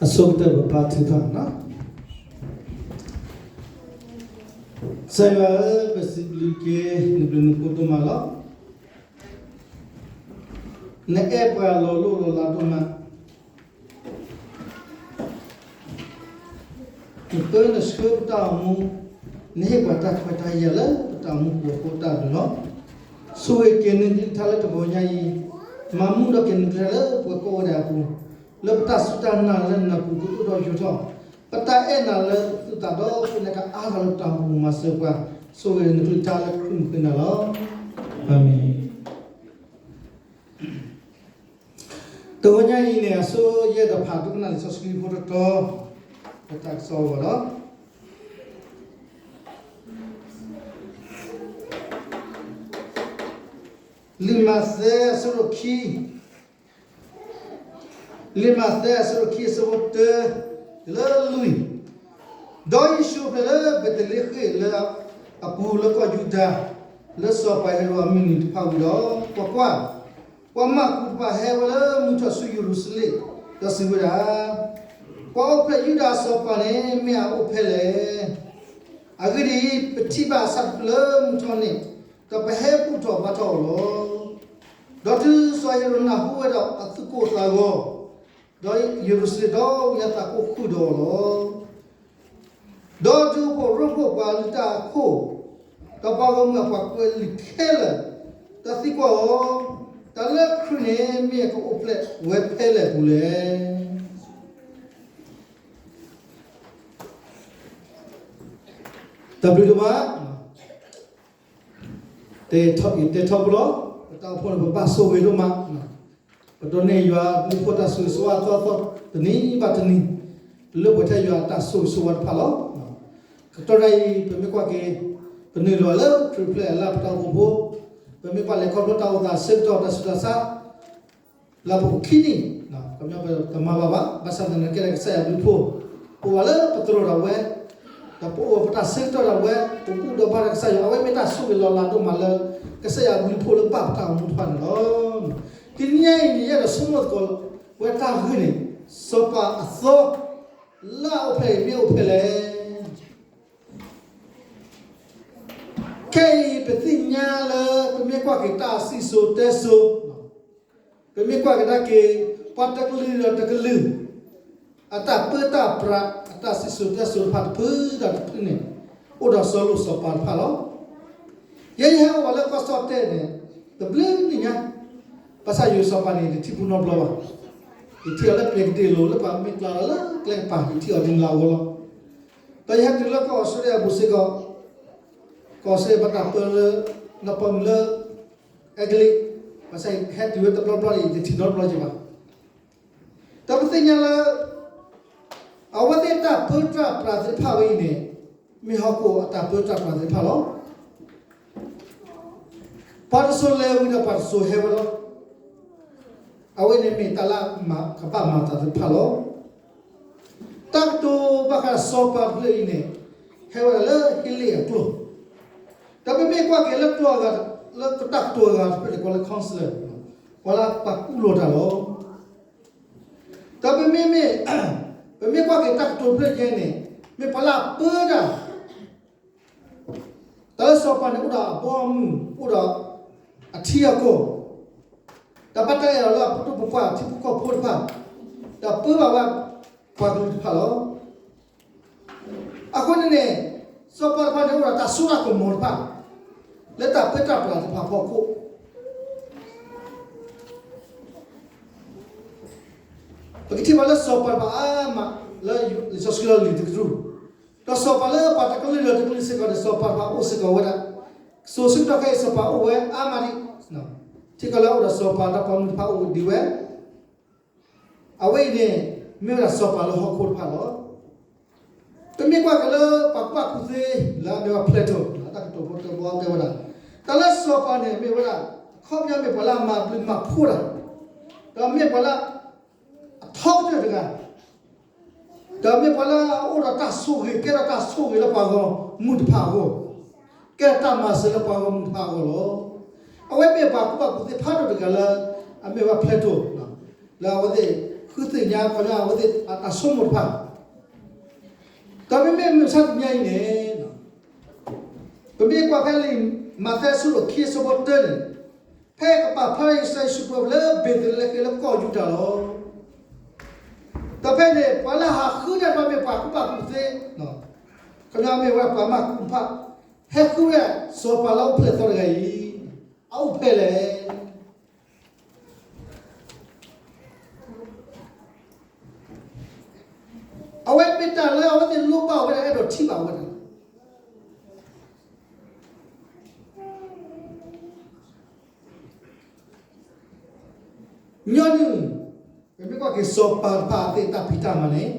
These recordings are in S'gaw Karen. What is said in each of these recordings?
အဆိကတၢၢ်ပဘါထုကဖၣ်. ကစၢ်ယွၤဧၢ, ပစံးဘျုးက့ၤ နဘျုးနဖှိၣ်ဒိၣ်မးလီၤ. နအဲၣ်ပှၤလီၤလိၢ်လီၤလးဒိၣ်မး. နပၢနဆှၢပတၢ်အိၣ်မူ, နဟ့ၣ်ပှၤတၢ်ခွဲးတၢ်ယာ်လၢပတၢ်အိၣ်မူပူၤအဃိ တၢ်ဘျုးလီၤ. ဆိၣ်ဂ့ၤက့ၤနကလုၢ်ကထါလၢတဂီၤညါအံၤ, မၤမူဒီးက့ၤနကလုၢ်ကထါလၢပှၤကိးဂၤဒဲးအပူၤ, လၢပတၢ်စူၢ်တၢ်နာ်လၢနနၢ်ပူၤကအိၣ်ဒီးယိာ်ထီၣ်, ပတၢ်အဲၣ်နၤလၢသုသးဒီး ပကနၣ်ကအါထီၣ်လၢပတၢ်အိၣ်မူပူၤမၤစၢၤပှၤ, ဆိၣ်ဂ့ၤနကလုၢ်ကထါလၢခရံာ်မုၢ်ဃ့နၤလီၤ. အၤမ့ၣ်. တဂီၤညါအံၤန့ၣ် အဆိယဲၢ်ဒီးဖးဒိကနၣ်လံာ်စီဆှံဖိတတီၤ, ပတၢ်ကစီၣ်အဂီၢ်လီၤ. လံာ်မးသဲအဆၢဒိၣ်ခံ, လံာ်မးသဲအဆၢဒိၣ်ခံအဆၢဖိတၢ, လၢလွံၢ်, ဒီးယ့ၣ်ၡူးအိၣ်ဖျဲၣ်လၢဘ့းသလ့ဃ့ၣ်လၢအပူၤလၢကီၢ်ယူဒၤ, လၢစီၤပၤဟ့ၤရိာ်အမုၢ်နံၤတဖၣ်ဝံၤဒီး, ကွၢ်ကွၢ်, ပှၤမၢကူးတဖၣ်ဟဲဝဲလၢမုၢ်ထီၣ်ဆူယရူၤၡလ့ၣ်, ဒီးစံးဝဲဒၣ်, ပှၤအိၣ်ဖျဲၣ်ယူဒၤအစီၤပၤန့ၣ် မ့ၢ်အအိၣ်ဖဲလဲၣ်. အဂ့ၢ်ဒ်အံၤ, ပထံၣ်ဘၣ်အဆၣ်တဖျၢၣ်လၢမုၢ်ထီၣ်န့ၣ်, ဒီးပဟဲဘူၣ်ထီၣ်ဘါထီၣ်အီၤလီၤ. ဒီးတုၤစီၤဟ့ၤရိာ်နၢ်ဟူဝဲဒီးအသူၣ်ကိၢ်သးဂီၤ, ဒီးယရူၤၡလ့ၣ်ဒီဝ့ၢ်အသးကိၢ်ဃုာ်ဒီးအီၤလီၤ. ဒီးဒူဖိရိဖှိၣ်ပှၤလုၢ်တၢ်အခိၣ်, ဒီးပှၤဂီၢ်မုၢ်အပှၤကွဲးလံာ်ခဲလၢာ်, ဒီးသံကွၢ်အီၤ, တၢ်လၢခရံာ်န့ၣ် မ့ၢ်အကအိၣ်ဖျဲၣ်ဝဲဖဲလဲၣ်ပူၤလဲၣ်. တၢ်ဘျုးဒိၣ်မး, တဲထီၣ်ပလီၢ်, ပတၢ်အိၣ်ဖှိၣ်န့ၣ် ပဘၣ်ဆိၣ်ဂ့ၤဒိၣ်မး, ပဒိးန့ၢ်ယွၤအဘျုးအဖှိၣ်တၢ်ဆိၣ်ဂ့ၤဆိၣ်ဝါအသီအသီတနံၤဘၣ်တနံၤ, လၢပှဲၤထဲယွၤအတၢ်ဆိၣ်ဂ့ၤဆိၣ်ဝါတဖၣ်လီၤ. ကတီၢ်ဒ်အံၤ ပမ့ၢ်ကွၢ်က့ၤ, ပနုာ်လီၤလၢခရံာ်ဖျဲၣ်အလၢပတၢ်အိၣ်ဖှိၣ်ဖိ, ပမ့ၢ်ကွၢ်လဲၤခီဖျိတၢ်အိၣ်သးဆၢကတီၢ်တၢ်ဆူးတၢ်ဆါ လၢပအိၣ်ခံနံၣ်, ကမၤဘၣ်ဘၣ်, ဘၣ်ဆၣ်သနာ်က့ဒီးကစၢ်ယွၤအဘျုးအဖှိၣ်, အိၣ်ဝဲလၢပသရိာ်ဒၣ်ဝဲ, ဒီးပအိၣ်ပတၢ်ဆၢကတီၢ်ဒၣ်ဝဲ, ပဘူၣ်ဒီးဘါဒီးကစၢ်ယွၤ, အဝဲမ့ၢ်တၢ်ဆိၣ်ဂ့ၤလီၤလးဒိၣ်မးလၢ ကစၢ်ယွၤအဘျုးအဖှိၣ်လၢဘၣ်ပတၢ်အိၣ်မူတဖၣ်န့ၣ်လီၤ. တနံၤညါအံၤန့ၣ် ယအဲၣ်ဒိးဆိကမိၣ်သကိးဝဲတၢ်ဂ့ၢ်န့ၣ်, စီၤပၤအသီ, လၢအအိၣ်ဖျဲၣ်အံၤမ့ၢ်အိၣ်ဖဲလဲၣ်. ခဲအံၤပသ့ၣ်ညါလၢ ပမ့ၢ်ကွၢ်က့ၤတၢ်စံၣ်စိၤတဲစိၤ, ပမ့ၢ်ကွၢ်ကဒါက့ၤ ပှၤတကလုာ်ဒီးတကလုာ် အတၢ်ပၢတၢ်ပြး အတၢ်စံၣ်စိၤတဲစိၤတဖၣ်တဖုဒီးတဖုန့ၣ် အိၣ်ဒီးစီၤလိာ်စီၤပၤတဖၣ်လီၤ. ယဲယဟဲအိၣ်ဘၣ်လၢကီၢ်စီၣ်တဲၣ်န့ၣ် တဘျုးနံၣ်ညါ, ဘၣ်ဆၣ်ယိၤစီၤပၤန့ၣ် ယတထံၣ်ပူၤနီတဘျီဘၣ်. ယထံၣ်အီၤလၢပျဲၢ်ကဒ့ၣ်လိၤ လၢပှၤမ့ၢ်ကျါလီၤလၢကျဲကပၤ ယထံၣ်အီၤဒ်န့ၣ်လၢအဂီၢ်လီၤ. ဒီးယဟဲတုၤလၢကီၢ်အီစထြ့လယါအပူၤစ့ၢ်ကီး, ကီၢ်အီစထြ့လယါဘၣ်တၢ်ပၢလၢ နီၢ်ပၤမုၣ်လၢ အဲကလံး, ဘၣ်ဆၣ်ယဟဲတုၤဝဲတဘျီဘျီန့ၣ် ယတထံၣ်နီတဘျီက့ၤဘၣ်. ဒီးပသ့ၣ်ညါလၢ အဝဲသ့ၣ်တၢ်ပၢတၢ်ပြးသ့ၣ်တဖၣ်ဝဲအံၤန့ၣ် မ့ၢ်ဟီၣ်ခိၣ်အတၢ်ပၢတၢ်ပြးသ့ၣ်တဖၣ်လီၤ. ပှၤတစိၤလဲၤဝံၤဒီးပှၤတစိၤဟဲဝဲလီၤ. အဝဲန့ၣ်မ့ၢ်တၢ်လၢအကဘၣ်မၤအသးသ့ၣ်တဖၣ်လီၤ. တၢ်ကတိၤဘၣ်ဃးစီၤပၤတဖျၢၣ်အံၤန့ၣ် ဟဲဝဲဒၣ်လၢဟ့လ့ၣ်အကျိၤ, ဒီးပမ့ၢ်ကွၢ်က့ၤလၢကျိၤအဂၤ, လၢတၢ်ကတိၤအဂၤတဖျၢၣ်န့ၣ် ကိးလၢ counselor, ပှၤလၢပှၤကူၣ်လိာ်တၢ်လီၤ. ဒီးပမ့မ့ၢ်, ပမ့ၢ်ကွၢ်က့ၤတၢ်ကတိၤတဖျၢၣ်ညါန့ၣ် မ့ၢ်ပှၤလၢအပၢတၢ် တၢ်လၢစီၤပၤန့ၣ် အိၣ်ဒီးအဘီအမုၢ်, အိၣ်ဒီးအထံအကီၢ်, ဒီးဘၣ်တၢ်အဲၣ်အီၤလၢအပဒိၣ်ပပှၢ်ထံဖိကီၢ်ဖိတဖၣ်, ဒီးပၢဘၣ်ဝဲပှၤကလုာ်တဖၣ်လီၤ. အဃိန့ၣ်န့ၣ် စီၤပၤတဖၣ်န့ၣ် အိၣ်ဒီးတၢ်စိတၢ်ကမီၤတဖၣ် လၢတၢ်ပၢတၢ်ပြးတဖၣ်အဖီခိၣ် ပကထံၣ်ဘၣ်လၢစီၤပၤတဖၣ်အါမး လၢလံာ်စီဆှံလီၤလံာ်တကတြူၢ်, ဒီးစီၤပၤလၢပှၤတကလုာ်ဒီးတကလုာ်စ့ၢ်ကီးန့ၣ် စီၤပၤတဖၣ်အိၣ်စ့ၢ်ကီးဝဲဒၣ်, စိၤဆၢကတီၢ်ခဲအံၤစီၤပၤအိၣ်ဝဲအါမးဒံး, ထံကီၢ်လၢအအိၣ်ဒီးစီၤပၤဒီးပှၤမုၢ်တဖၣ်အိၣ်ဒံးဝဲ, အဝဲအံၤန့ၣ် မ့ၢ်ဝဲဒၣ်စီၤပၤလၢဟီၣ်ခိၣ်တဖၣ်လီၤ. ပမ့ၢ်ကွၢ်က့ၤလၢပှၤကူၣ်ဘၣ်ကူၣ်သ့ လၢအမ့ၢ်ဝဲ Plato တၢ်ကတိၤဖိတဘီတဲဝဲဒၣ်, တၢ်လၢစီၤပၤန့ၣ် မ့ၢ်ဝဲဒၣ် အခီပညီမ့ၢ်ပှၤလၢအမၤဘျုးမၤဖှိၣ်တၢ်, ဒီးမ့ၢ်ပှၤလၢ အထီကတၢၢ်တဂၤ, ဒီးမ့ၢ်ပှၤလၢအအိၣ်ဒီးတၢ်ဆိၣ်ဂ့ၤ ကဲထီၣ်တၢ်ဆိၣ်ဂ့ၤလၢပှၤဂီၢ်မုၢ်တဖၣ်အဂီၢ်, ကဲထီၣ်တၢ်မၤစၢၤလၢပှၤဂီၢ်မုၢ်တဖၣ်အဂီၢ်လီၤ. အဝဲမ့ၢ်ပှၤကူၣ်ဘၣ်ကူၣ်သ့ဖးဒိၣ်တဂၤလၢ အမ့ၢ်ဝဲ Plato လၢအဝဲသ့ၣ် ဃုသ့ၣ်ညါ ခီပညီအဝဲသ့ၣ်အတၢ်ဆိကမိၣ်တဖၣ်, ဒီးမ့မ့ၢ်မုၢ်မဆါတနံၤအံၤန့ၣ်, ပမ့ၢ်ကွၢ်ဖဲလံာ်မးသဲအဆၢဒိၣ်ခံအဆၢဖိတၢန့ၣ်, ဖဲကပာ်ဖျါလၢကစၢ်ယ့ၣ်ၡူးခရံာ်အိၣ်ဖျဲၣ်လၢဘ့းသလ့ဟ့မ်လၢကီၢ်ယူဒၤလီၤ. ဒီးဖဲန့ၣ် ပှၤလၢဟးဃုတၢ်တဖၣ်မ့ၢ်ပှၤကူၣ်ဘၣ်ကူၣ်သ့, ခီပညီမ့ၢ်ဝဲပှၤမၤကူၣ်တဖၣ်, ဟဲဃုဝဲစီၤပၤလၢအိၣ်ဖျဲၣ်အသီတဂၤအံၤ, အအိၣ်ဖဲလဲၣ်. အဝဲမ့ၢ်တၢ်လၢအဝဲသ့ၣ်လိၣ်ဘၣ်ဝဲဒၣ် အဲၣ်ဒိးထံၣ်ဘၣ်ဝဲဒၣ်. ညီနုၢ်, ပမ့ၢ်ကွၢ်က့ၤစီၤပၤတဖၣ်အသ့ၣ်တၢ်ဖံးတၢ်မၤန့ၣ်,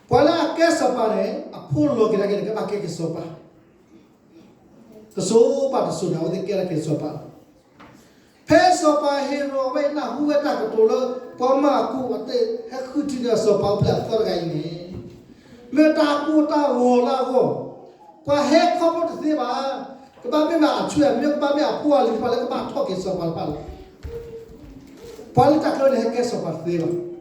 ပှၤလၢအကဲစီၤပၤန့ၣ် အဖိလီၤက့ၤတၢ်က့ၤန့ၣ် ကဘၣ်ကဲက့ၤစီၤပၤ တစိၤဘၣ်တစိၤန့ၣ် အဝဲသ့ၣ်ကဲထီၣ်က့ၤစီၤပၤလီၤ. ဖဲစီၤပၤဟ့ၤရိာ်အဝဲနၢ်ဟူဝဲတၢ်ကတိၤလၢ ပှၤမၤကူၣ်အသ့ၣ်ဟဲဃုထံၣ်န့ၢ်စီၤပၤအိၣ်ဖျဲၣ်အသီတဂၤအံၤန့ၣ်, မ့ၢ်တၢ်ကိၢ်တၢ်ဂီၤလၢအဂီၢ်, ပှၤဟဲခီဖျိတသ့ဘၣ်. ကဘၣ်မ့ၢ်ဘၣ်အဆွေအမျိုး ကဘၣ်မ့ၢ်အဖိအလံၤတဖၣ်လၢကဘၣ်ထီၣ်က့ၤစီၤပၤတဖၣ်လီၤ. ပှၤလၢတၢ်ချၢန့ၣ် ဟဲကဲစီၤပၤတသ့ဘၣ်.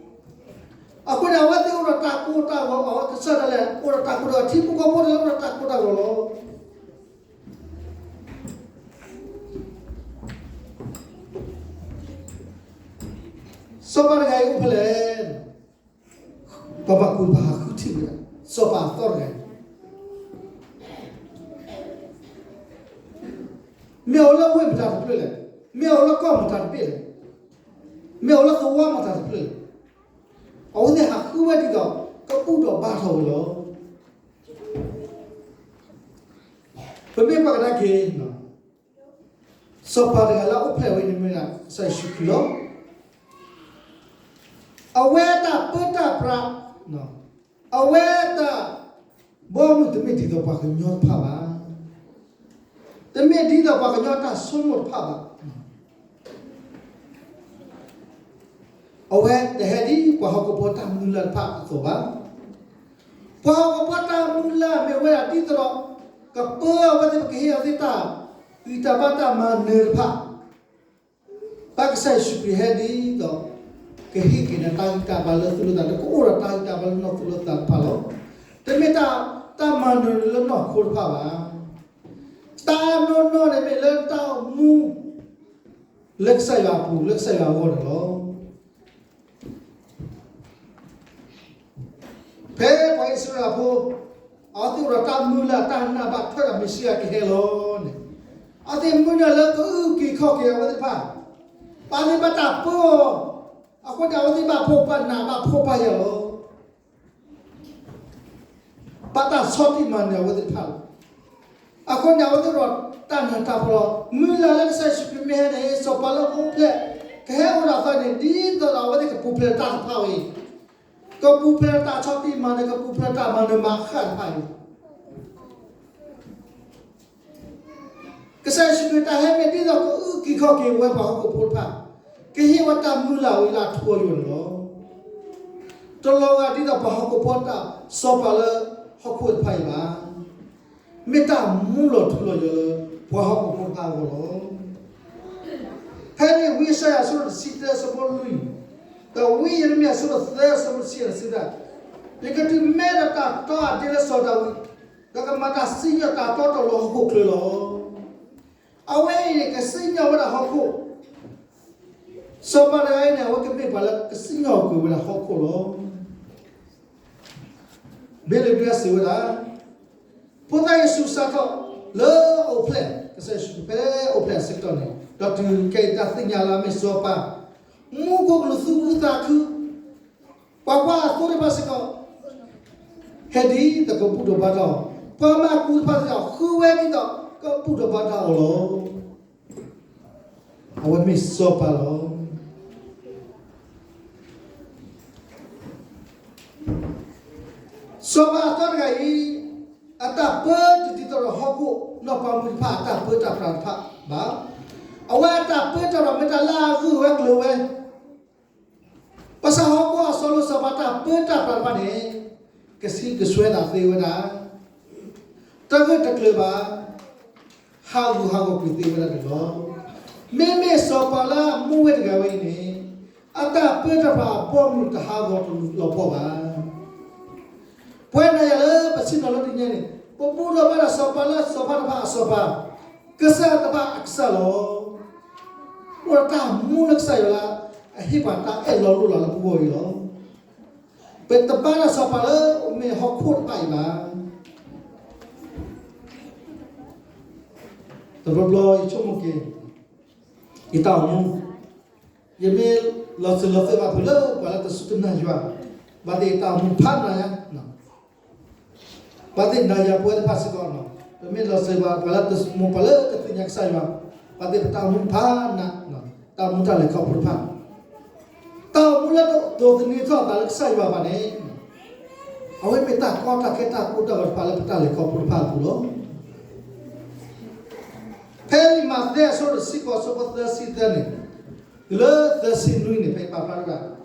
အဃိန့ၣ် အဝဲသ့ၣ်အိၣ်ဒီးတၢ်ကိၢ်တၢ်ဂီၤ, အဝဲကစၢ်ဒၣ်လဲာ် အိၣ်ဒီးတၢ်ကိၢ်တၢ်ဂီၤ, ထံဖိကီၢ်ဖိဒၣ်လဲာ်အိၣ်ဒီးတၢ်ကိၢ်တၢ်ဂီၤလီၤ. စီၤပၤတဂၤအံၤအိၣ်ဖဲလဲၣ်. ပှၤမၤကူၣ်တဖၣ်ဟးဃုထံၣ်ဝဲဒၣ် စီၤပၤအသီတဂၤအံၤ, မ့ၢ်အိၣ်လၢဝ့ၢ်မတၤတဖျၢၣ်လဲၣ်, မ့ၢ်အိၣ်လၢကီၢ်မတၤတဘ့ၣ်လဲၣ်, မ့ၢ်အိၣ်လၢသဝီမတၤတဖျၢၣ်လဲၣ်. အဝဲသ့ၣ်ဟးဃုဝဲဒ်သိး ကဘူၣ်ထီၣ်ဘါထီၣ်ဝဲလီၤ. ပမ့ၢ်ကွၢ်ကဒါက့ၤ စီၤပၤတဂၤလၢအအိၣ်ဖျဲၣ်ဝဲန့ၣ်မ့ၢ်ဒၣ် ကစၢ်ယ့ၣ်ၡူးခရံာ်လီၤ. အဝဲတၢ်ပၢတၢ်ပြး, အဝဲတၢ်ဘီမုၢ်တမ့ၢ်ဒ်သိးပှၤကညီတဖၣ်ဘၣ်. တမ့ၢ်ဒ်သိးပှၤကညီတၢ်ဆိကမိၣ်တဖၣ်ဘၣ်. အဝဲတဟဲဒ်ပှၤဟီၣ်ခိၣ်ဖိတၢ်မုၢ်လၢ်တဖၣ်အသိးဘၣ်. ပှၤဟီၣ်ခိၣ်ဖိတၢ်မုၢ်လၢ်မ့ၢ်ဝဲဒၣ်ဒ်သိးဒီး ကပၢအဝဲသ့ၣ် ပကဟ့ၣ်အဝဲသ့ၣ်တၢ်ဂံၢ်တၢ်ဘါတၢ်မၤနၢၤတဖၣ်, ဘၣ်ကစၢ်ယ့ၣ်ၡူးခရံာ်ဟဲဒ်သိး ကဟ့ၣ်က့ၤနတၢ်ဂံၢ်တၢ်ဘါလၢသူၣ်လၢသး ကအိၣ်ဒီးတၢ်ဂံၢ်တၢ်ဘါလၢနီၢ်သူၣ်လၢသးတဖၣ်လီၤ. တမ့ၢ်တၢ်မၤနၢၤလၢနီၢ်ခိတဖၣ်ဘၣ်. တၢ်နီၢ်နီၢ်န့ၣ်မ့ၢ်လၢတၢ်အိၣ်မူ လၢကစၢ်ယွၤအပူၤ လၢကစၢ်ယွၤအဂီၢ်န့ၣ်လီၤ. ဖဲပှၤအံၣ်စရ့လးဖိ အဝဲသ့ၣ်အိၣ်ဒီးတၢ်မုၢ်လၢ်တၢ်နာ်ဘၣ်ထွဲဒီးမ့ၣ်ၡံအၤကဟဲလီၤန့ၣ်, အဝဲသ့ၣ်မုၢ်လၢ်လၢကအုၣ်က့ၤခီၣ်က့ၤအဝဲသ့ၣ်တဖၣ်, ဘၣ်သ့ၣ်ဘၣ်တၢ်ပၢအီၤ, အဃိန့ၣ် အဝဲသ့ၣ်ဘၣ်ဖှီၣ်ဘၣ်နးဘၣ်ဖှီၣ်ဘၣ်ယာ်လီၤ. ဘၣ်တၢ်ဆီၣ်တံၢ်မၤနၢၤအဝဲသ့ၣ်တဖၣ်လီၤ. အဃိန့ၣ် အဝဲသ့ၣ်ဒီးတၢ်နးတၢ်ဖှီၣ်လီၤ. မုၢ်လၢ်လၢကစၢ်ယ့ၣ်ၡူးခရံာ်မ့ၢ်ဟဲန့ၣ် စီၤပၤလၢအအိၣ်ဖျဲၣ် ကဟဲအိၣ်ဒီးအသီန့ၣ် ဒ်သိးဒီးအဝဲသ့ၣ်ကပူၤဖျဲးတၢ်တဖၣ်ဝဲအံၤ, ကပူၤဖျဲးတၢ်ဆီၣ်တံၢ်မၤနၢၤ ကပူၤဖျဲးတၢ်မၤနၢၤမၤဃၣ်တဖၣ်အံၤ ကစၢ်ယ့ၣ်ၡူးခရံာ်တၢ်ဟဲမ့ၢ်ဒ်သိးကအုၣ်က့ၤခီၣ်က့ၤဝဲပှၤဟီၣ်ခိၣ်ဖိတဖၣ်, ကဟ့ၣ်ဝဲတၢ်မုၢ်လၢ်ဝံၤလၢအထူအယိာ်န့ၣ်လီၤ. တလီၤဂာ်ဒ်သိးပှၤဟီၣ်ခိၣ်ဖိတၢ်စီၤပၤလၢဟီၣ်ခိၣ်တဖၣ်အံၤဘၣ်. မ့ၢ်တၢ်မူလီၤထူလီၤယိာ်လၢပှၤဟီၣ်ခိၣ်ဖိတဖၣ်အဂီၢ်လီၤ. ဖဲန့ၣ်ဝံယၡါယၤအဆၢဒိၣ်တဆံတၢအဆၢဖိလွံၢ်, ဒီးဝံယံးရမံယၤအဆၢဒိၣ်သၢအဆၢဖိတဆံန့ၣ်စံးဒၣ်, ယကဒုးမဲဒီးတၢ်တီအဒ့လၢစီၤဒၤဝံး, ဒီးကမၤတၢ်စံၣ်ညီၣ်တၢ်တီတၢ်လိၤဟီၣ်ခိၣ်ချၢလီၤ. အဝဲအံၤန့ၣ် ကစံၣ်ညီၣ်ဝဲဒၣ်ဟီၣ်ခိၣ်, စီၤပၤတဂၤအံၤန့ၣ် အဝဲကမ့ၢ်ပှၤလၢကစံၣ်ညီၣ်ကွံာ်ဝဲဒၣ်ဟီၣ်ခိၣ်လီၤ. ဘ့းလ့ဒွဲစံးဝဲဒၣ်, ဖိသၣ်ယ့ၣ်ၡူးစးထီၣ်လၢအအိၣ်ဖျဲၣ်, ကစၢ်ယ့ၣ်ၡူးခရံာ်ဖဲအိၣ်ဖျဲၣ်အဆၢကတီၢ်န့ၣ် ဒီးတုၤခဲအံၤတၢ်သ့ၣ်ညါလၢအမ့ၢ်စီၤပၤ, မူခိၣ်ကလူးသူၣ်ခုသးခု, ပှၤကွၢ်အသိသ့ၣ်တဖၣ်စ့ၢ်ကီး ဟဲဒ်သိးကဘူၣ်ထီၣ်ဘါထီၣ်အီၤ, ပှၤမၤကူၣ်တဖၣ်စ့ၢ်ကီး ဃုဝဲဒ်သိးကဘူၣ်ထီၣ်ဘါထီၣ်အီၤလီၤ. အဝဲမ့ၢ်စီၤပၤလီၤ. စီၤပၤအသီတဂၤအံၤ အတၢ်ပၢတဒ်သိးဒီးဟီၣ်ခိၣ် နီၢ်ပၤမုၣ်တဖၣ်အတၢ်ပၢတၢ်ပြးတဖၣ်ဘၣ်. အဝဲအတၢ်ပၢတၢ်ပြးမ့ၢ်တၢ်လၢအဂုာ်ဝဲကျၢၤဝဲ ဘၣ်ဆၣ်ဟီၣ်ခိၣ်အစီၤလိၤစီၤပၤတၢ်ပၢတၢ်ပြးတဖၣ်န့ၣ် ကဆံးကဆွဲသးသ့ဝဲဒၣ်, တဂၢၢ်တကျၢၤဘၣ်, ဟးဂူာ်ဟးဂီၤကွံာ်သ့ဝဲဒၣ်န့ၣ်လီၤ. မ့မ့ၢ်စီၤပၤလၢအမူဝဲတဂၤဝဲအံၤန့ၣ်, အတၢ်ပၢတၢ်ပြးအဘီအမုၢ်တဟးဂီၤတလီၤပှီၢ်ဘၣ်. ပဝဲနၤယၤလၢပဆ့ၣ်နီၤလၢတနံၤညါန့ၣ်, ပဘူၣ်ထီၣ်ဘါထီၣ်စီၤပၤလၢစီၤပၤတဖၣ်အစီၤပၤ, ကစၢ်တဖၣ်အကစၢ်လီၤ. အိၣ်ဒီးတၢ်မူလၢကစၢ်ယွၤလၢ အဟ့ၣ်ပှၤတၢ်အဲၣ်လီၤလိၣ်လီၤလၢပဂီၢ်အံၤလီၤ. ပတဘါထီၣ်စီၤပၤလၢအမ့ၢ်ဟီၣ်ခိၣ်တဖၣ်အံၤဘၣ်. တဘျီဘျီယဆိကမိၣ်က့ၤ, ယတၢ်အိၣ်မူ, ယမ့ၢ်လီၤစၢၤလီၤသွဲၣ်ဘၣ်ဖုးလၢပှၤလၢတစူၢ်တနာ်ယွၤ, ဘၣ်သ့ၣ်ယတၢ်အိၣ်မူဖးနးယၤ, ဘၣ်သ့ၣ်နၤယၤပဝဲတဖၣ်စ့ၢ်ကီး, ပမ့ၢ်လီၤစၢၤဘၣ်ပှၤလၢတစူၢ်မိၢ်ပှၤလၢတသ့ၣ်ညါကစၢ်ယွၤ, ဘၣ်သ့ၣ်ပတၢ်အိၣ်မူဖးနး, တၢ်အိၣ်မူတၢ်လဲၤခီဖျိတဖၣ် တၢ်အိၣ်မူလၢတဒိးသန့ၤထီၣ်အသးလၢကစၢ်ယွၤဘၣ်န့ၣ်, အဝဲမ့ၢ်တၢ်ကီတၢ်ခဲတၢ်ကိၢ်တၢ်ဂီၤတဖၣ်လၢပတၢ်လဲၤခီဖျိတဖၣ်အပူၤလီၤ. ဖဲလံာ်မးသဲအဆၢဒိၣ်တဆံဃိးအဆၢဖိသၢဆံသၢန့ၣ်, တုၤလၢသၢဆံနွံန့ၣ် ဖဲပာ်ဖျါဝဲဒၣ်,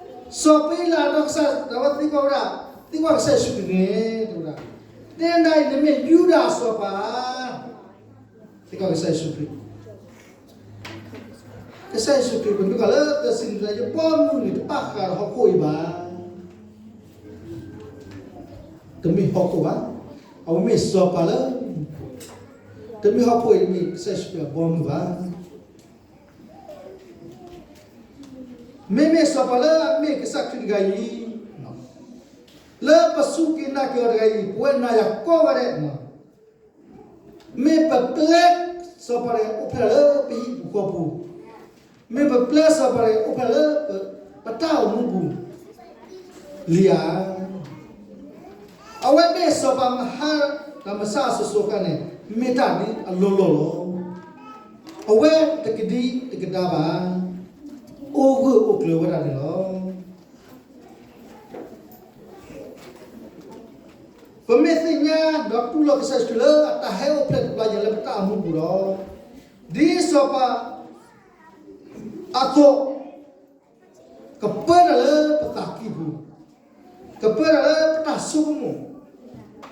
စီၤပ့လးဒီးကစၢ်ဒၣ်ဝဲသံကွၢ်ဝဲဒၣ်, သံကွၢ်ကစၢ်ယ့ၣ်ၡူးခရံာ်န့ၣ်, တဲဝဲဒၣ်, တဲဒၣ်အံၤနမ့ၢ်ယူဒၤအစီၤပၤဧါ, သံကွၢ်ကစၢ်ယ့ၣ်ၡူးခရံာ် ကစၢ်ယ့ၣ်ၡူးခရံာ်ပမ့ၢ်ကွၢ်လၢသၢဆံနွံ, ယဘီမုၢ်န့ၣ်တဘၣ်ဃးဒီးဟီၣ်ခိၣ်အံၤဘၣ်. တမ့ၢ်ဟီၣ်ခိၣ်ဘၣ်, အဝဲမ့ၢ်စီၤပၤလၢ, တမ့ၢ်ဟီၣ်ခိၣ်အံၤမ့ၢ်ကစၢ်ယ့ၣ်ၡူးခရံာ်အဘီမုၢ်ဘၣ်. မ့မ့ၢ်စီၤပၤလၢအမ့ၢ်ကစၢ်ခရံာ်တဂၤအံၤ, လၢပစူၢ်က့ၤနာ်က့ၤအီၤတဂၤအံၤ ပဝဲနၤယၤကိးဂၤဒဲး မ့ၢ်ပပျဲစီၤပၤန့ၣ်အိၣ်ဖျဲၣ်လၢပဟံၣ်ပူၤဃီပူၤ, မ့ၢ်ပပျဲစီၤပၤန့ၣ်အိၣ်ဖျဲၣ်လၢ ပတၢ်အိၣ်မူပူၤလံဧါ. အဝဲမ့ၢ်စီၤပၤမဟါဒီးမဆါအစိၤစိၤအခါန့ၣ် မ့ၢ်တၢ်န့ၣ်အလီၢ်လီၢ်လီၤ. အဝဲတကဒံတကဒါဘၣ်, အိၣ်ဂၢၢ်အိၣ်ကျၢၤဝဲဒၣ်န့ၣ်လီၤ. ပမ့ၢ်သ့ၣ်ညါဒီးတူၢ်လိာ်ကစၢ်ယ့ၣ်ၡူးခရံာ်လၢအတၢ်ဟဲအိၣ်ဖျဲၣ်တဘျီညါလၢပတၢ်အိၣ်မူပူၤဒီး, ဒ်စီၤပၤအသိး, ကပၢတၢ်လၢပသးကံၢ်ပူၤ, ကပၢတၢ်လၢပတၢ်ဆိကမိၣ်,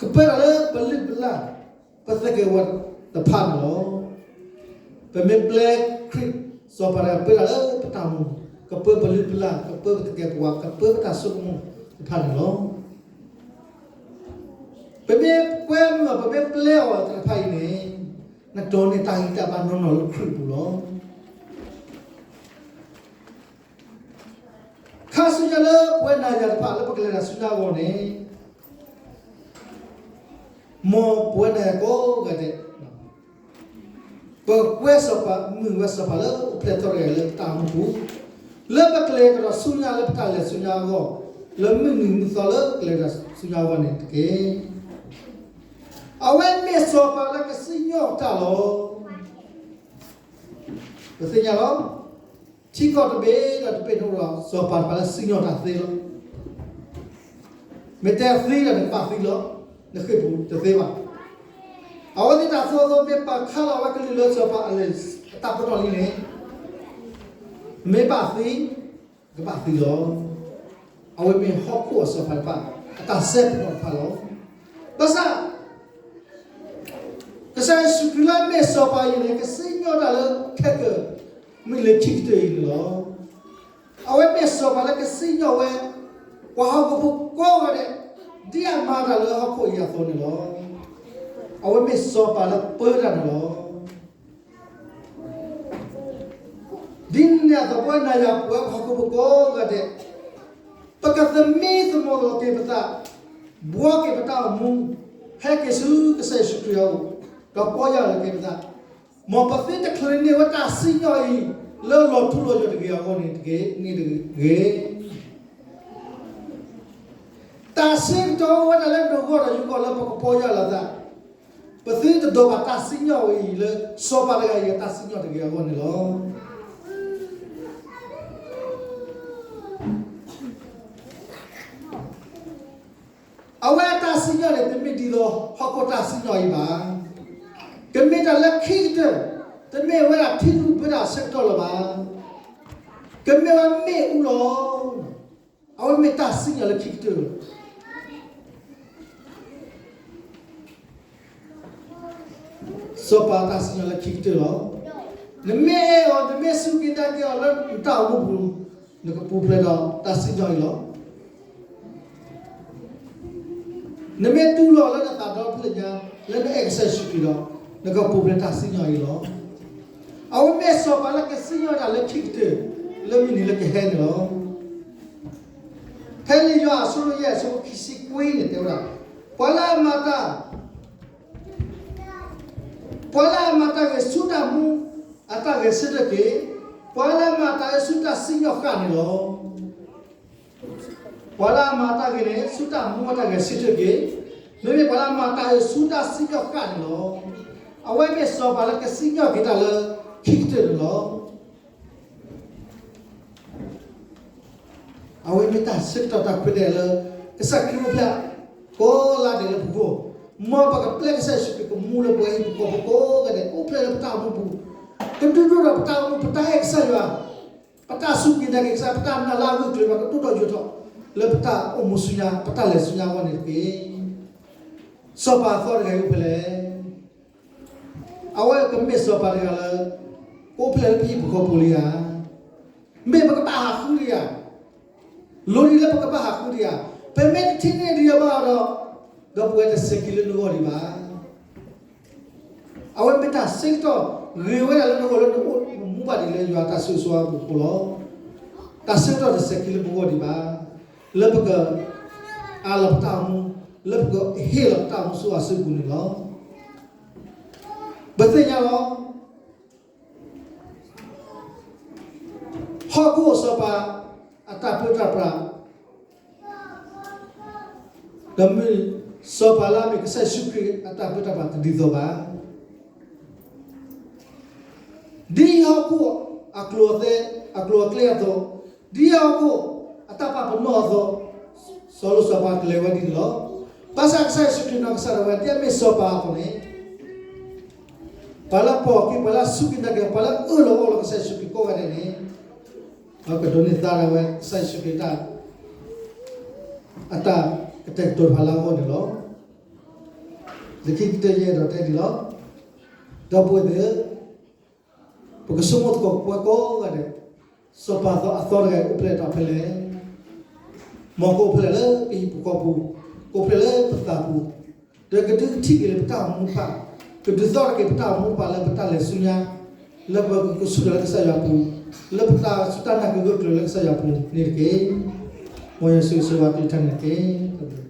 ကပၢတၢ်လၢပလုၢ်ပလၢ်, ပသကဲးပဝးတဖၣ်န့ၣ်လီၤ. ပမ့ၢ်ပျဲခရံာ်စီၤပၤတဂၤ ပၢတၢ်လၢပတၢ်အိၣ်မူ, ကပၢပလုၢ်ပလၢ်, ကပၢပသကဲးပဝး, ကပၢပတၢ်ဆိကမိၣ်တဖၣ်န့ၣ်လီၤ. ပမ့ၢ်ကွဲမုာ်အီၤ ပမ့ၢ်ပျဲအီၤသ့ၣ်တဖၣ်အံၤန့ၣ်, နဒိးန့ၢ်တၢ်ဂံၢ်တၢ်ဘါနီၢ်နီၢ်လၢခရံာ်အပူၤလီၤ. ခါဆူညါလၢပဝဲနၤယၤတဖၣ်လၢပကလဲၤတၢ်ဆူညါအဂီၢ်န့ၣ်, မ်ပဝဲနၤယၤကိးဂၤဒဲး, ပကွဲစီၤပၤ မုၢ်ဝဲစီၤပၤလၢအိၣ်ဖျဲၣ်ထီၣ်တဂၤလၢပတၢ်အိၣ်မူပူၤ, လၢပကလဲၤကဒီးဆူညါလၢပတၢ်လဲၤဆူညါအဂီၢ်, လၢမုၢ်နံၤမုၢ်သီလၢကလဲၤတၢ်ဆူညါအဂီၢ်န့ၣ်တက့ၢ်. အဝဲမ့ၢ်စီၤပၤလၢကစံၣ်ညီၣ်တၢ်လီၤ. ပသ့ၣ်ညါလီၤ. ထံကီၢ်တဘ့ၣ်ဒီးတဘ့ၣ်န့ၣ်အိၣ်ဒီး စီၤပၤတဖၣ်လၢစံၣ်ညီၣ်တၢ်သ့လီၤ. မ့ၢ်တဲသံဒီးနကဘၣ်သံလီၤ. နဃ့ၢ်ပူၤတသ့ဘၣ်. အဝဲသ့ၣ်တၢ်သိၣ်သိ မ့ၢ်ပာ်ခါလီၤဝဲကလုၢ်လၢစီၤပၤအလဲၤ အတၢ်ပနီၣ်လံန့ၣ်, မ့ၢ်ဘၣ်သံ, ကဘၣ်သံလီၤ. အဝဲမ့ၢ်ဟီၣ်ခိၣ်အစီၤပၤတဖၣ် အတၢ်စဲပနီၣ်တဖၣ်လီၤ. ဘၣ်ဆၣ် ကစၢ်ယ့ၣ်ၡူးခရံာ်လၢအမ့ၢ်စီၤပၤအံၤန့ၣ် ကစံၣ်ညီၣ်တၢ်လၢခဲကၢၢ် မ့ၢ်လၢခံကတၢၢ်အံၤန့ၣ်လီၤ. အဝဲမ့ၢ်စီၤပၤလၢကစံၣ်ညီၣ်ဝဲ ပှၤဟီၣ်ခိၣ်ဖိကိးဂၤဒဲး ဒ်အမၤတၢ်လၢဟီၣ်ခိၣ်အံၤအသိးန့ၣ်လီၤ. အဝဲမ့ၢ်စီၤပၤလၢပၢတၢ်န့ၣ်လီၤ. ဒ်န့ၣ်အသိး ပဝဲနၤယၤပဝဲပှၤဟီၣ်ခိၣ်ဖိကိးဂၤဒဲး ပကသမံသမိးလီၤက့ၤပသး, ဘှီက့ၤပတၢ်အိၣ်မူ, ဟဲက့ၤဆူကစၢ်ယ့ၣ်ၡူးခရံာ်အအိၣ်, ဒီးပီၢ်ယၢ်လီၤက့ၤပသး, မ်ပသုတချုးန့ၢ်ဝဲတၢ်စံၣ်ညီၣ်အံၤ လၢလီၤထူလီၤယိာ်တဂ့ၤအဂီၢ်န့ၣ်တဂ့ၤ, န့ၣ်တဂ့ၤ. တၢ်ဆၢကတီၢ်အိၣ်ဝဲဒၣ်လၢနဂီၢ်ဒီးယဂီၢ်လၢပကပီၢ်ယၢ်လီၤသး, ပသုတဒိးဘၣ်တၢ်စံၣ်ညီၣ်အံၤလၢ စီၤပၤတဂၤအံၤအတၢ်စံၣ်ညီၣ်တဂ့ၤအဂီၢ်န့ၣ်လီၤ. အဝဲအတၢ်စံၣ်ညီၣ်န့ၣ် တမ့ၢ်ဒ်သိးဟီၣ်ခိၣ်တၢ်စံၣ်ညီၣ်အံၤဘၣ်. ကမ့ၢ်တၢ်လၢခံကတၢၢ်, တမ့ၢ်ဝဲဒၣ်ထံလုၢ်ဘၢတၢ်ဆၢကတီၢ်လၢၤဘၣ်. ကမ့ၢ်ဝဲမ့ၣ်အူလီၤ. အဝဲမ့ၢ်တၢ်စံၣ်ညီၣ်လၢခံကတၢၢ်လီၤ. စီၤပၤတၢ်စံၣ်ညီၣ်လၢခံကတၢၢ်လီၤ. နမ့ၢ်အဲၣ်အီၤ, နမ့ၢ်စူၢ်က့ၤနာ်က့ၤအီၤလၢနတၢ်အိၣ်မူပူၤ, နကပူၤဖျဲးဒီးတၢ်စံၣ်ညီၣ်အံၤလီၤ. နမ့ၢ်တူၢ်လိာ်လၢနသးဒီဖျၢၣ်ညါ လၢနအဲၣ်ကစၢ်ယ့ၣ်ၡူးခရံာ်ဒီး နကပူၤဖျဲးတၢ်စံၣ်ညီၣ်အံၤလီၤ. အဝဲမ့ၢ်စီၤပၤလၢကစံၣ်ညီၣ်တၢ်လၢခံကတၢၢ် လၢမုၢ်နံၤလၢကဟဲန့ၣ်လီၤ. ဖဲလံာ်ယိၤဟၣ်အဆၢဒိၣ်ယဲၢ်အဆၢဖိခံဆံခွံန့ၣ်တဲဝဲဒၣ်, ပှၤလၢအမၤတၢ် ပှၤလၢအမၤတၢ်ဂ့ၤဆူတၢ်မူအတၢ်ဂဲၤဆၢထၢၣ်က့ၤ, ပှၤလၢအမၤတၢ်အၢဆူတၢ်စံၣ်ညီၣ်ဃၣ်န့ၣ်လီၤ. ပှၤလၢအမၤတၢ်ဂ့ၤန့ၣ် ဆူတၢ်မူအတၢ်ဂဲၤဆၢထၢၣ်က့ၤ, မ့မ့ၢ်ပှၤလၢအမၤတၢ်အၢဆူတၢ်စံၣ်ညီၣ်ဃၣ်န့ၣ်လီၤ. အဝဲမ့ၢ်စီၤပၤလၢကစံၣ်ညီၣ်က့ၤတၢ်လၢခံကတၢၢ်န့ၣ်လီၤ. အဝဲမ့ၢ်တၢ်ဆၢကတီၢ်တၢ်ခွဲးတၢ်ယာ်လၢ ကစၢ်ခရံာ်အိၣ်ဖျဲၣ်ကိးလါဒဲးလၢပဂီၢ်, မ်ပကပျဲကစၢ်ယ့ၣ်ၡူးခရံာ်ကမူလၢပှၤဟံၣ်ပူၤဃီပူၤကိးဂၤဒဲး အိၣ်ဖျဲၣ်လၢပတၢ်အိၣ်မူပူၤ, ကဒုးဒိၣ်ထီၣ်ပတၢ်အိၣ်မူ ပတၢ်အဲၣ်ကစၢ်ယွၤ, ပတၢ်စူၢ်က့ၤနာ်က့ၤကစၢ်, ပတၢ်နာ်လၢအဂၢၢ်အကျၢၤဘၣ် ကဒိၣ်ထီၣ်ယိာ်ထီၣ် လၢပတၢ်အိၣ်မူဆူညါ ပတၢ်လဲၤဆူညါအဂီၢ်န့ၣ်တက့ၢ်. စီၤပၤအသီတဂၤအံၤအိၣ်ဖဲလဲၣ်. အဝဲကမ့ၢ်စီၤပၤတဂၤလၢ ကအိၣ်ဖျဲၣ်လၢပဟံၣ်ပူၤဃီပူၤလံဧါ. မ့ၢ်ပကဘၣ်ဟးဃုတယၤ, လိၣ်ဒံးလၢပကဘၣ်ဟးဃုတယၤ, ပမ့ၢ်တထံၣ်န့ၢ်ဒံးအီၤဘၣ်ဒီး, ဒီပုၢ်ဝဲၢ်တစဲးခံလၢနဂီၢ်ဒံးဘၣ်. အဝဲမ့ၢ်တၢ်ဆၢကတီၢ်ဂ့ၤဝဲဒၣ်လၢနဂီၢ်လၢနအိၣ်မူဘၣ်ဒံးလၢယွၤတၢ်ဆိၣ်ဂ့ၤဆိၣ်ဝါအပူၤအဃိလီၤ. တၢ်ဆၢကတီၢ်တစဲးခံလၢပဂီၢ်ဒံးဘၣ်, လၢပကအးလီၤပတၢ်အိၣ်မူ, လၢပကဟ့ၣ်လီၤပတၢ်အိၣ်မူဆူအစုပူၤန့ၣ်လီၤ. ပသ့ၣ်ညါလီၤ. ဟီၣ်ခိၣ်စီၤပၤ အတၢ်ပၢတၢ်ပြး, ဒီးမ့ၢ်စီၤပၤလၢအမ့ၢ်ကစၢ်ယ့ၣ်ၡူးခရံာ်အတၢ်ပၢတၢ်ပြးတဒ်သိးဘၣ်. ဒ်ဟီၣ်ခိၣ်အကျိၤအကျဲအသိး, ဒ်ဟီၣ်ခိၣ်အတၢ်ပာ်ပနီၣ်အသိး, စီၤလိၤစီၤပၤကလဲၤဝဲဒ်န့ၣ်လီၤ. ဘၣ်ဆၣ်ကစၢ်ယ့ၣ်ၡူးခရံာ်နီၢ်ကစၢ်ဒၣ်ဝဲ ဒ်အမ့ၢ်စီၤပၤအသိးန့ၣ် ပှၤလၢအပိာ်အခံ, ပှၤလၢအစူၢ်က့ၤနာ်က့ၤ, ပှၤလၢအအၢၣ်လီၤအီလီၤကစၢ်ယ့ၣ်ၡူးခရံာ်ကိးဂၤဒဲးန့ၣ်, ကဒိးန့ၢ်သါဒၣ်ဝဲကစၢ်ယ့ၣ်ၡူးခရံာ်တၢ်, အတၢ်ကတဲာ်ကတီၤတဖၣ်လၢအဂီၢ်န့ၣ်လီၤ. လၢခံကတၢၢ်ယအဲၣ်ဒိးတဲဒ်လီၤ. ဒီပုၢ်ဝဲၢ်သ့ၣ်ဧၢ, ပကဆိကမိၣ်သကိးပဝဲကိးဂၤဒဲး, စီၤပၤအသီတဂၤအံၤအိၣ်ဖျဲၣ်တၢ်ဖဲလဲၣ်. မ်ကအိၣ်ဖျဲၣ်လၢပဟံၣ်ပူၤဃီပူၤ, ကအိၣ်ဖျဲၣ်လၢပသးပူၤ, ဒီးကဒုးကထံၣ်က့ၤလၢပတၢ်အိၣ်မူတဖၣ်, ကဒုးသီထီၣ်က့ၤပတၢ်အိၣ်မူတဖၣ်လၢပတၢ်လဲၤဆူညါ, လၢပကကဆူၣ်ထီၣ်လၢကစၢ်ယွၤအပူၤ, လၢပတၢ်စူၢ်တၢ်နာ်ကဂၢၢ်ကျၢၤလၢကစၢ်ယွၤအပူၤန့ၣ်တက့ၢ်. မ်ယွၤဆိၣ်ဂ့ၤဆိၣ်ဝါသုတဖၣ်န့ၣ်တက့ၢ်.